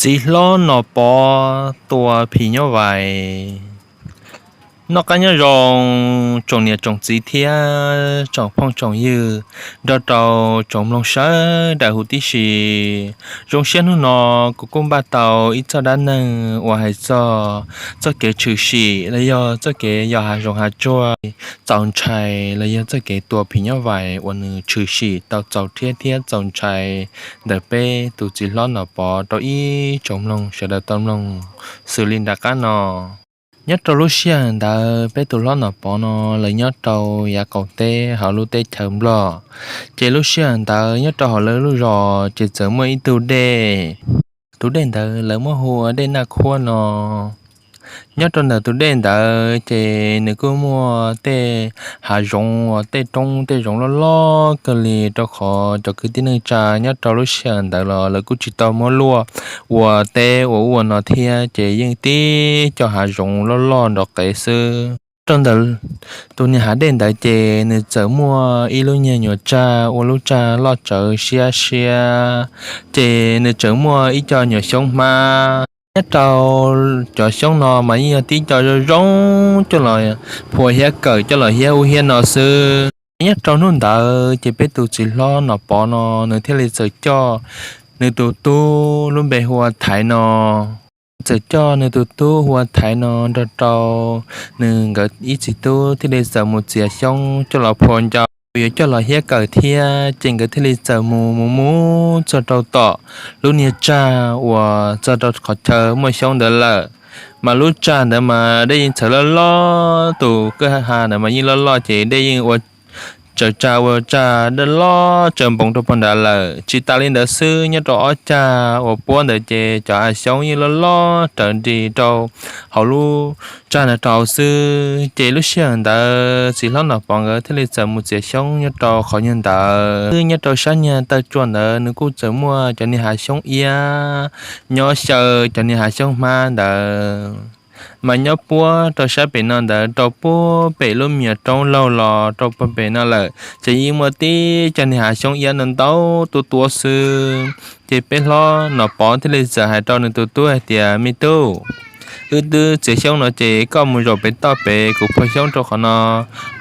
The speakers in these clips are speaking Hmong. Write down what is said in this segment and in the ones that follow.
Txiv hlob Nom Pov tua phim nyuj vais. Noj qab nyob zoo tsoom niam tsoom txiv thiab tsoom phooj tsoom ywg, nrog rau tsoom mloog sawv daws huv tib si. Zoo siab hnub no kuv kuj npaj tau ib txoj dab neeg uas hais txog txoj kev tshwm sim los yog txoj kev yos hav zoov hav tsuag txaus ntshai los yog txoj kev tua phim nyuj vais uas nws tshwm sim tau txaus rhiab thiab txaus ntshai ntawm peb tus txiv hlob Nom Pov rau ib tsoom mloog sawv daws tau mloog xws li nram qab no. Nyob rau lub sij hawm ntawd peb tus hlob Nom Pov no lawv nyob rau yav qaum teb hauv lub teb chaws Nplog. Ces lub sij hawm ntawd nyob rau hauv lawv lub zos ces txawm muaj ib tug dej. Tus dej ntawd lawv muab hu ua dej Naj Khuab no. Nyob rau ntawm tus dej ntawd ces nws kuj muaj tej hav zoov uas tej roob tej zoov loj loj kawg li, rau qhov cov kwv tij neej tsa nyob rau lub sij hawm ntawd los lawv kuj tsis tau muab luaj ua teb ua ub ua no thiab, ces yeej tib co hav zoov loj loj nrov qev xwb. Rau ntawm tus niag hav dej ntawd ces nws txawm muaj ib lub nyuag nyuam tsaj ua lub tsaj loj tsawv siab siab, ces nws tseem muaj ib co nyuam xyoob hmab. Nyob rau cov xyoob no mas yeej yog tib co zoo zoo coj los phua hiab kawm coj los hiab ub hiab no xwb. Nyob rau hnub ntawd ces peb tus txiv hlob Nom Pov no nws thiaj li txawm coj nws tus tub lub npe hu ua Thaiv no. Txawm coj nws tus tub hu ua Thaiv no nrog rau nws nkawd ib txiv tub thiaj li txawm mus txiav xyoob coj los phua ncau, yuav coj los hiab kawm thiab, ces nkawd thiaj li txawm mus mus mus txog rau tom lub niag tsag uas txog rau qhov chaw muaj xyoob ntawd lawm. Mas lub tsag ntawd mas dej yeej txhawv loj loj, tus kwj ha ntawd mas yeej loj loj ces dej yeej ua tsaws tsag ua tsag dej loj tsaws npoos rau pog nrad lawm. Tsis tas li ntawd xwb, nyob rau ob cag uas puab ntawd ces cov hav xyoob yeej loj loj rawv nris rau hauv lub tsag ntawd rau hauv xwb. Ces lub sij hawm ntawd txiv hlob Nom Pov nkawd thiaj li txawm mus txiav xyoob nyob rau qhov nyuag ntawd. Nyob rau sab nyuag taw tsua ntawd nws kuj txawm muaj cov niag hav xyoob iab nyob xyaw cov niag hav xyoob hmab ntawd. Mas nyob puab rau sab pem no ntawd rau puag pem lub me nyuam roob laug los rau puag pem no lawm ces yeej muaj tib co niag hav xyoob iab ntau ntau tuab tuab xwb. Ces peb hlob Nom Pov thiaj li txawm hais rau nws tus tub hais tias, Me tub, wb twb txiav xyoob no ces koj mus zaum pem toj pem kuv phua xyoob rau qhov no.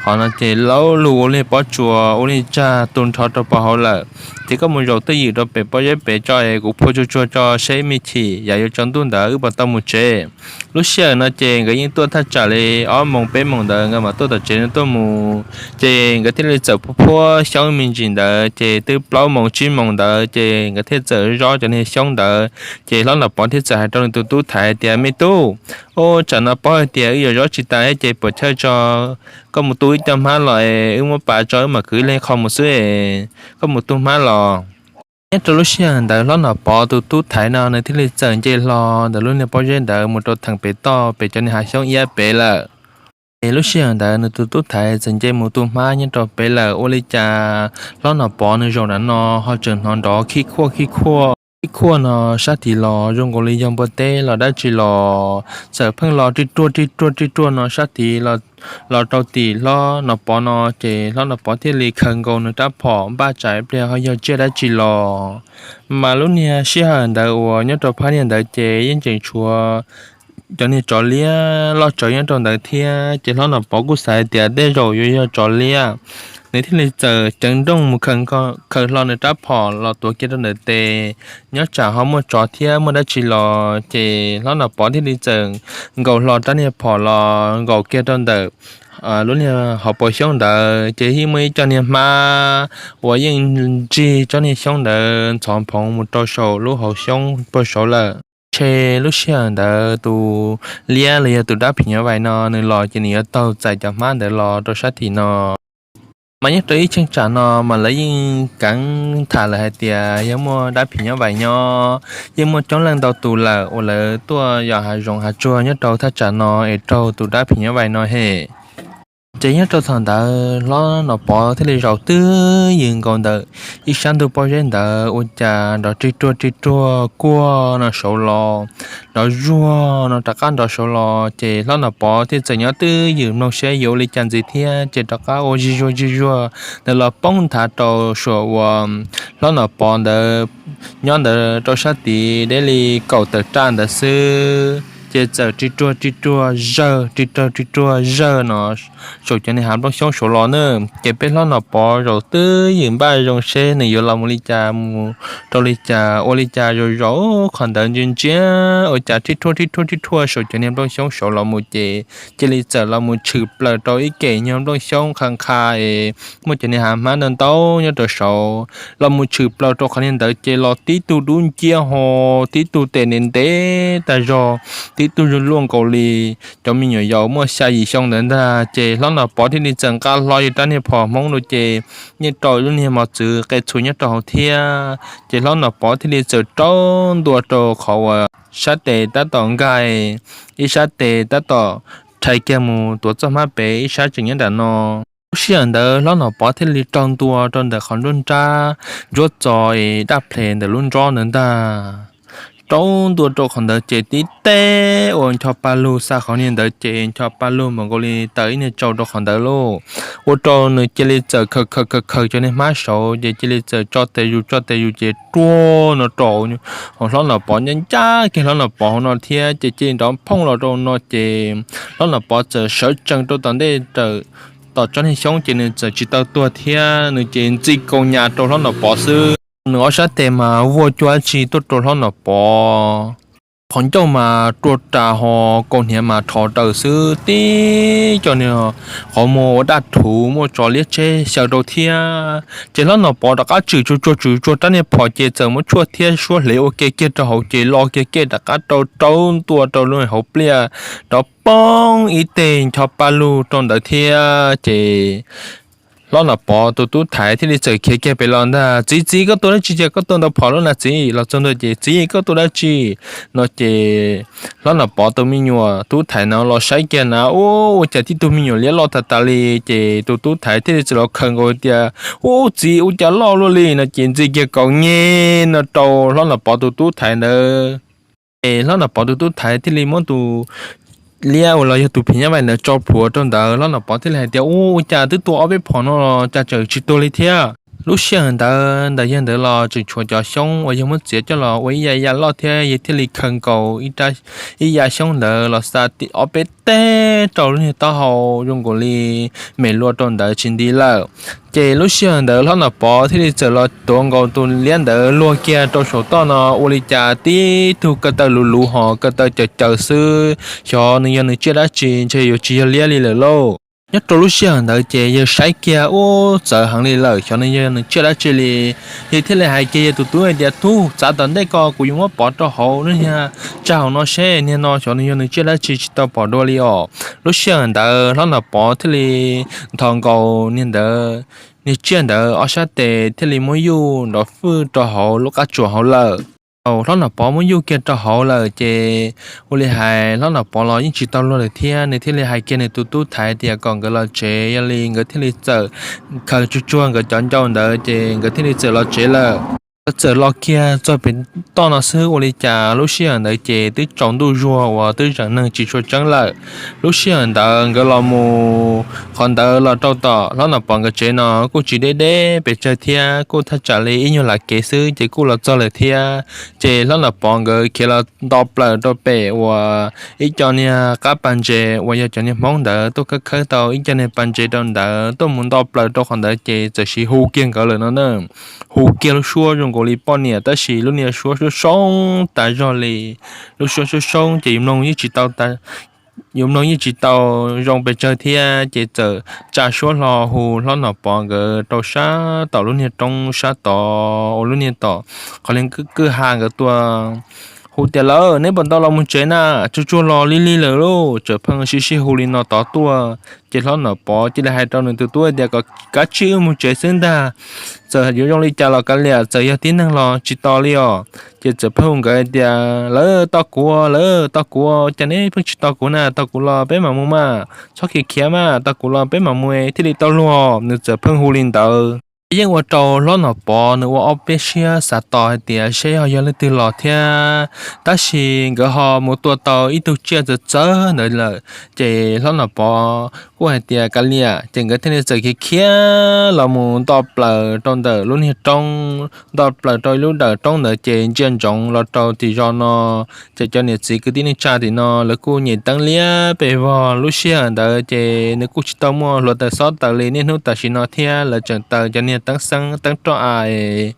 Qhov no ces laub lug ua li pob tsuas ua li tsag tu nrho rau pog hauv lawm. Ces koj mus zaum twj ywm rau pem pob zeb pem tso es kuv phua tsuag tsuag tso seb me chim yam yuav tsaus ntuj ntawd wb puas tau mus tsev. Lub sij hawm no ces nkawd yeej tuaj thaj tsam li ob moos peb moos ntawd nkawd mam tuaj tom tsev no tuaj mus. Ces nkawd thiaj li txawm phua phua xyoob me ntsis ntawd ces twb plaub moos tsib moos ntawd ces nkawd thiaj txawm zov cov niag xyoob ntawd. Ces hlob Nom Pov thiaj txawm hais rau nws tus tub Thaiv tias, Me tub, ua tsam no paub hais tias wb yuav zov tsis tas ces puas chawj tso koj mus tu ib co hmab los es wb muab pav tso wb mam kwv ib leeg qho mus xwb es koj mus tu hmab los. Nyob rau lub sij hawm ntawd hlob Nom Pov tus tub Thaiv no nws thiaj li txawm nce hlo ntawm lub niag pob zeb ntawd mus rau theem pem toj pem cov niag hav xyoob iab pem lawm. Ces lub sij hawm ntawd nws tus tub Thaiv txawm nce mus tu hmab nyob rau pem lawm, ua li cas hlob Nom Pov nws zaum nram no ho tseem hnov nrov khib khuaj khib khuaj khib khuaj no sab tid los zoo nkaus li yog npua teb los dab tsi los txawm pheej los ri ruaj ri ruaj ri ruaj no sab tid los rau tim hlob Nom Pov no. Ces hlob Nom Pov thiaj li khaws nkaus nws rab phom npaj tsam ib pliag ho yog tsiaj dab tsi los. Mas lub niag sij hawm ntawd uas nyob rau phab niag ntawd ces yeej tseem tshuav cov niag tsov liab loj tsawv nyob rau ntawd thiab. Ces hlob Nom Pov kuj xav hais tias tej zaum yuav yog tsov liab, nws thiaj li txawm ceev nrooj mus khaws hlo nws rab phom los tuav kiag rau ntawm tes, nyob tsam ho muaj tsov thiab muaj dab tsi los. Ces hlob Nom Pov thiaj li txawm nkaus hlo rab niag phom los nkaus kiag rau ntawm lub niag hauv paus xyoob ntawd ces yeej muaj ib co niag hmab uas yeej ntsig tsob niag xyoob ntawd ntxhov nphoov mus rau saum lub hauv xyoob puag saud lawm. Ntshe lub sij hawm ntawd tus liab los yog tus dab phim nyuj vais no nws los ces nws yuav taug txais cov hmab ntawd los rau sab tim no. Mas nyob rau ib cheeb tsam no mas lawv yeej keev tham lawm hais tias yog muaj dab phim nyuj vais nyob, yeej muaj coob leej ntau tus lawm uas lawv tuaj yos hav zoov hav tsuag nyob rau thaj tsam no es raug tus dab phim nyuj vais no hem. Ces nyob rau thaum ntawd hlob Nom Pov thiaj li zaum twb ywm nkaus ntawm ib sab ntug pob zeb ntawd ua cas nrov rig ruag rig ruag kuaj no saud los, nrov zuag no rov qab nrov saud los, ces hlob Nom Pov thiaj txawm nyob twb ywm mloog seb yuav ua li cas ntxiv thiab, ces rov qab ua zig zuag zig zuag ntawd los poob nthav rau suam uas hlob Nom Pov ntawd nyob ntawd rau sab tid deb li kaum tawm raj ntawd xwb, ces txawm rig ruag rig ruag zawg, rig ruag rig ruag zawg no saum cov niag hav nplooj xyoob saud los na. Ces peb hlob Nom Pov zaum twb ywm npaj zoo seb nws yuav los mus li cas, mus rau li cas ua li cas, zaum zaum qhov ntawd ntsia ntsia ua cas rig ruag rig ruag rig ruag saum cov niag nplooj xyoob saud los mus, ces cia li txawm los mus tshwm plaws rau ib kem nyuag nplooj xyoob qha qha es muaj cov niag hav hmab ntau ntau nyob rau saud, los mus tshwm plaws rau qhov niag ntawd ces los tib tug dub nciab ho tib tug tes ntev ntev tag zog, tib tug zoo luaj nkaus li cov me nyuam yaus muaj xya yim xyoo ntawd ntag. Ces hlob Nom Pov thiaj li txawm nqa hlo ib rab niag phom Hmoob rau ces nyiaj rau lub niag mos txwv qe txhuas nyob rau hauv thiab, ces hlob Nom Pov thiaj li txawm rau ntua rau qhov uas sab tes tab tom nkaig, ib sab tes tab tom rhais kiag mus tuav txoj hmab pem, ib sab tseem nyob nram no. Lub sij hawm ntawd hlob Nom Pov thiaj li rau ntua rau ntawm qhov nruab nrab ntsuab txos es daj ples ntawm lub nrob ntawd ntag. Rau ntua rau qhov ntawd ces tib teg ua ncho pa lug xa qhov niag ntawd ces ncho pa lug npaum nkaus li taws ib niag tsau rau qhov ntawd lauj. Ua rau nws cia li txawm khaws khaws khaws khaws cov niag hmab saud ces cia li txawm tso tes zus tso tes zus ces ruag no rau hauv hlob Nom Pov ncaj ncaj kiag hlob Nom Pov hauv no thiab ces cia li nrov phooj los rau no ces hlob Nom Pov txawm sawv tsees rau tom ntej raws tom tsob niag xyoob ces nws txawm tsis tau tuag thiab, nws ces ntxi kaus nyas rau hlob Nom Pov xwb. Nws ob sab tes mas vuag cuag dab tsi tuaj rau hlob Nom Pov. Qhov ncauj mas rua ras ho kaus hniav mas rho raws xwb, tib co niag qhov muag ua daj rhuv muaj tso liab tsheb xyaw rau thiab. Ces hlob Nom Pov rov qab tswm tsuag tsuag tswm tsuag rab niag phom ces txawm muab tshuaj thiab suab hle ua ke kiag rau hauv ces lo kiag kiag rov qab rau rau ntua rau lub hauv pliaj, rov poob ib teg ncho pa lug rau ntawd thiab ces hlob Nom Pov tus tub thaiv thiaj li txawm khiav kiag pem los ntag. Txiv, txiv, koj tua dab tsi ces koj tua ntau phom lub na txiv? Los txog ntua ces, txiv, koj tua dab tsi? No ces hlob Nom Pov tus me nyuam tub thaiv no los saib kiag na, ua cas tib tug me nyuam liab loj tas tas li. Ces tus tub thaiv thiaj li txawm los khaws nkaus tias, ua txiv, ua cas loj luaj li no ces ntxi kiag kaus nyeg no rau hlob Nom Pov tus tub thaiv ntawd. Ces hlob Nom Pov tus tub thaiv thiaj li muab tus liab uas los yog tus phim nyab vais ntawd tso plhuav rau ntawd. Hlob Nom Pov thiaj li hais tias, ua, ua cas twb tua ob peb phom no los cas tseem tsis tuag li thiab? Lub sij hawm ntawd ntawm yawg ntawd los tseem tshuav cov xyoob uas yawg muab txiav coj los ua ib ya ya loj thiab, yawg thiaj li khaws nkaus ib ya xyoob ntawd los xa ob peb teg rau lub niag taub hau zoo nkaus li me lua rau ntawd tsis nti lawm. Ces lub sij hawm ntawd hlob Nom Pov thiaj li txawm los tuav nkaus tus liab ntawd luag kiag rau saum toj no, ua li cas tib tug ko taw luv luv ho ko taw caws caws xwb, xyov nws yog nws tsiaj dab tsi, ntshe yuav tsis yog liab li lawm lauj. Nyob rau lub sij hawm ntawd ces yawg saib kiag ua txawv heev li lawm, xyov nws yog nws tsiaj dab tsi li. Yawg thiaj li hais kiag yawg tus tub hais tias, tub, txav tom ntej ko kuv yuav muab pov rau hauv lub niag tsag hauv no seb niag no xyov nws yog nws tsiaj dab tsi tsis tau pom dua li os. Lub sij hawm ntawd hlob Nom Pov thiaj li nthos nkaus niag ntawd, niag tsiaj ntawd ob sab tes thiaj li muab yuj nrov fwj rau hauv lub qab tsuas hauv lawm. Thaum hlob Nom Pov muab yuj kiag rau hauv lawm ces ua li hais hlob Nom Pov los yeej tsis tau luag lawm thiab, nws thiaj li hais kiag nws tus tub thaiv tias kom nkawd los tsev. Yog li nkawd thiaj li txawm khaws tsuag tsuag nkawd cov ncau ntawd ces nkawd thiaj li txawm los tsev lawm. Nkawd txawm los kiag txog pem toj no xwb ua li cas lub sij hawm ntawd ces twb tsaus ntuj zuag uas twb zeem neeg tsis tshua tseeb lawm. Lub sij hawm ntawd nkawd los mus qhov ntawd los rau tom hlob Nom Pov nkawd tsev no kuj tsis deb deb pes tsawg thiab, kuj thaj tsam li ib nyuag lam kev xwb ces kuj los txog lawm thiab. Ces hlob Nom Pov nkawd khiav los nto plaws rau pem uas ib co niag qab pas ntses uas yog cov niag Hmoob ntawd tuaj khawb khawb tau ib co niag pas ntses rau ntawd tuaj mus nto plaws rau qhov ntawd ces txawm sis hu kiag nkawd lawm no na. Hu kiag lub suab zoo nkaus li poj niam tab sis lub niag suab suab soob tas zog li. Lub suab suab soob ces yus mloog yeej tsis tau, yus mloog yeej tsis tau zoo pes tsawg thiab ces txawm tsa suab hlo hu hlob Nom Pov nkawd rau sab tom lub niag roob sab tod uas lub niag tom qhov li kwj ha nkawd tua hu tias, Lawm, neb puas tau los mus tsev na? Tsuag tsuag los lig lig lawm lauj. Txawm Pheej sib sib hu li no tod tuaj, ces hlob Nom Pov cia li hais rau nws tus tub tias, Kom kav tsij wb mus tsev xwb ntag. Txawm yuav zoo li cas los kav liam, txawm yog tib neeg los tsis tos li os. Ces Txawm Pheej hu nkawd tias, Lawv, tos kuv, lawv, tos kuv, cas neb pheej tsis tos kuv na? Tos kuv los peb mam mus mas, txhob khiav khiav mas, tos kuv los peb mam mus thiaj li tau luag. Nws Txawm Pheej hu li ntawd, yeej ua rau hlob Nom Pov nws ua ob peb siab xav tos hais tias seb ho yog leej twg los thiab. Tab sis nkawd ho mus tua tau ib tug tsiaj txawv txawv ntawd lawm, ces hlob Nom Pov kuj hais tias kav liam, ces nkawd thiaj li txawm khiav khiav los mus nto plaws rau ntawm lub niag roob, nto plaws rau ib lub dawm roob ntawd ces ntsia ntsoov los rau tim zos no. Ces cov niam txiv kwv tij neej tsa tim no lawv kuj nyem teeb liab pes vog. Lub sij hawm ntawd ces nws kuj tsis tau muaj hluav taws xob taws li niaj hnub tam sim no thiab, lawv tseem taws cov niag teeb xeeb teeb roj a es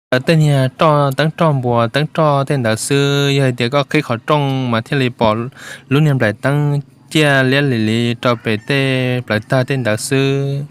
taws tej niag roj, teeb roj npua, teeb roj tej ntawd xwb. Yog hais tias koj qhib qhov rooj mas thiaj li pom lub niag nplaim teeb ciaj liab lim li rau pem tej plawv tag tej ntawd xwb.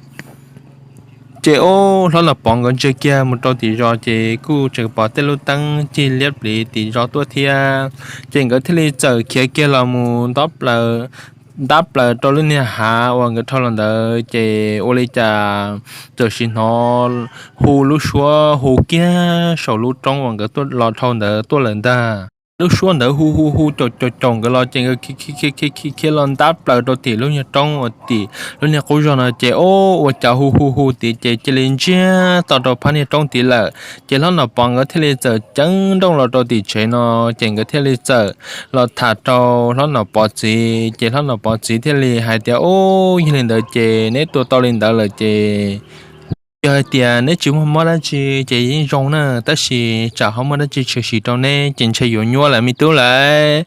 Ces ub, hlob Nom Pov nkawd ntsia kiag mus rau tim zos ces kuj tseem pom tej lub teeb cig liab pliv tim zos tuaj thiab. Ces nkawd thiaj li txawm khiav kiag los mus nto plaws, ntab plaws rau lub niag hav uas nkawd dhau los ntawd, ces ua li cas txawm sim hnov hu lub suab hu kiag saum lub roob uas nkawd los dhau ntawd tuaj lawm ntag. Lub suab ntawd hu hu hu caum caum caum nkawd los ces nkawd khiav los ntab plaws rau tim lub niag roob uas tim lub niag qub zog no ces ub, ua cas hu hu hu tid ces cia li ntsiag to rau phab niag roob tid lawm. Ces hlob Nom Pov nkawd thiaj li txawm ceev nrooj los rau tim tsev no, ces nkawd thiaj li txawm los tham rau hlob Nom Pov txiv, ces hlob Nom Pov txiv thiaj li hais tias, Ub, yog li ntawd ces neb tua tau li ntawd lawm ces yog hais tias neb tsis muaj mob dab tsi ces yeej zoo na, tab sis tsam ho muaj dab tsi tshwm sim rau neb ces ntshe yuav nyuaj lawm me tub lawm.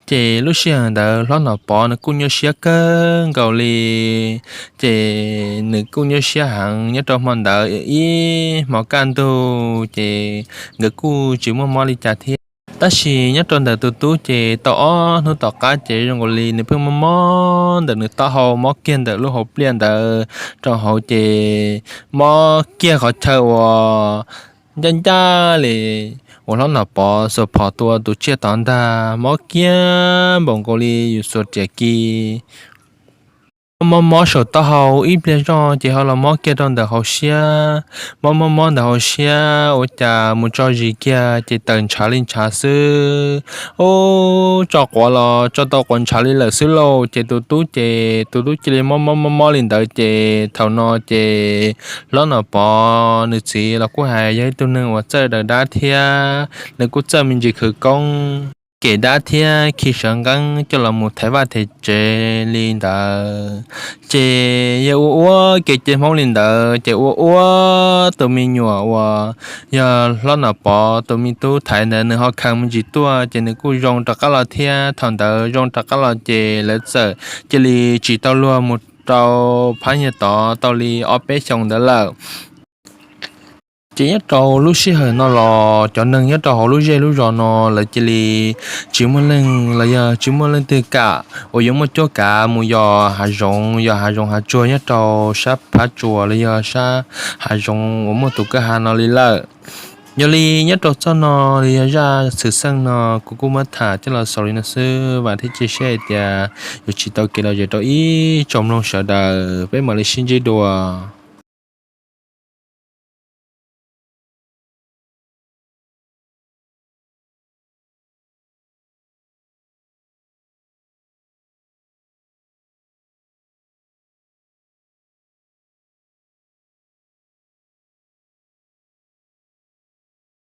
Ces lub sij hawm ntawd hlob Nom Pov nws kuj nyuaj siab kawg nkaus li, ces nws kuj nyuaj siab heev. Nyob rau hmo ntawd ib hmo kaj ntug ces nkawd kuj tsis muaj mob li cas thiab. Tab sis nyob rau ntawm tus tub ces tau ob hnub tom qab ces zoo nkaus li nws pheej mob mob ntawm nws taub hau, mob kiag ntawm lub hauv pliaj ntawd rau hauv ces mob kiag qhov chaw uas ncaj ncaj li uas hlob Nom Pov xuas phom tua tus tsiaj tod ntag, mob kiag npaum nkaus li yus xuas riam kis. Mob mob saum taub hau ib pliag zoj ces ho los mob kiag rau ntawm hauv siab. Mob mob mob ntawm hauv siab ua cas mus tso zis kiag ces tawm ntshav li ntshav xwb. Ub, tso quav los tso tau quav ntshav li lawm xwb lauj. Ces tus tub ces tus tub cia li mob mob mob mob li ntawd ces thaum no ces hlob Nom Pov nws txiv los kuj hais yog ib tug neeg uas txawj daws dab thiab nws kuj txawj me ntsis khawv koob, kem dab thiab khi sawv nqeeb coj los mus thaiv vaj thaiv tsev li ntawd. Ces yawg ua ua kev cai Hmoob li ntawd ces ua ua tus me nyuam uas yog hlob Nom Pov tus me tub thaiv ntawd nws ho kheev me ntsis tuaj ces nws kuj zoo rov qab los thiab. Thaum ntawd zoo rov qab los ces lawv txawm cia li tsis tau luag mus rau phab nyuag tod tau li ob peb xyoos ntawd lawm. Ces nyob rau lub sij hawm no los cov neeg nyob rau hauv lub zej lub zos no lawv cia li tsis muaj leej los yog tsis muaj leej twg kam uas yuav muaj cuab kav mus yos hav zoov, yos hav zoov hav tsuag nyob rau sab phab tsuas los yog sab hav zoov uas muaj tus kwj ha no li lawm. Yog li nyob rau txoj no los yog zaj xwm txheej no kuv kuj muab tham coj los xaus li no xwb, vam thiab cia siab hais tias yuav tsis tau kev lom zem rau ib tsoom mloog sawv daws, peb mam li sib ntsib dua.